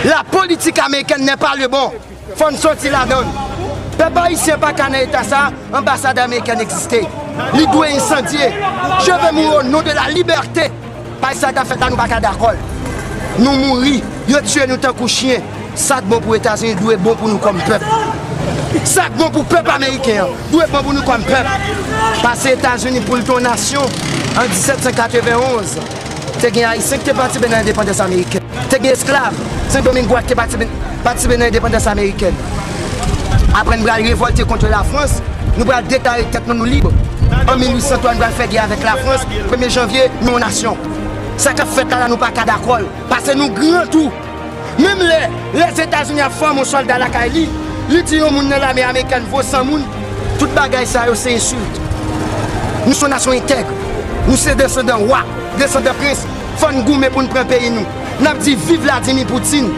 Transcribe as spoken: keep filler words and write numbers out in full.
La politik amerikèn n'est pas le bon. Fò n soti ladan l. Pèp ayisyen pa ka nan eta sa a, anbasad amerikèn egziste. Li dwe ensandye. Je veux mourir au nom de la liberté. Paske sa k ap fèt la, nou pa ka dakò l. Nou mouri, yo tiye nou tankou chen. Sa k bon pou Etazini dwe bon pou nou kòm pèp. Sa k bon pou pèp ameriken an dwe bon pou nou kòm pèp. Pase Etazini pou l te yon nasyon an disèt san katrevenn onz. Te gen Ayisyen ki te patisipe nan endepandans amerikèn. Te gen esklav Sendomengwa ki te patisipe, patisipe nan endepandans amerikèn. Apre n pral revòlte kont Lafrans, nou pral deklare tèt nou, nou lib. An mil uit san twa, nou pral fè gè avèk Lafrans. Premye janvye, nou yon nasyon. Sa k ap fèt la, la nou pa ka dakò l. Pase nou gran tou. Menm lè Lèzetazini ap fòme yon sòlda lakay li, li di yon moun nan lame amerikèn vo san moun, tout bagay sa yo se ensilt. Nou se yon nasyon entèg. Nou se desandan wa, desandan prens. Fò n goumen pou n pran peyi nou. N ap di viv Vladimir Poutine.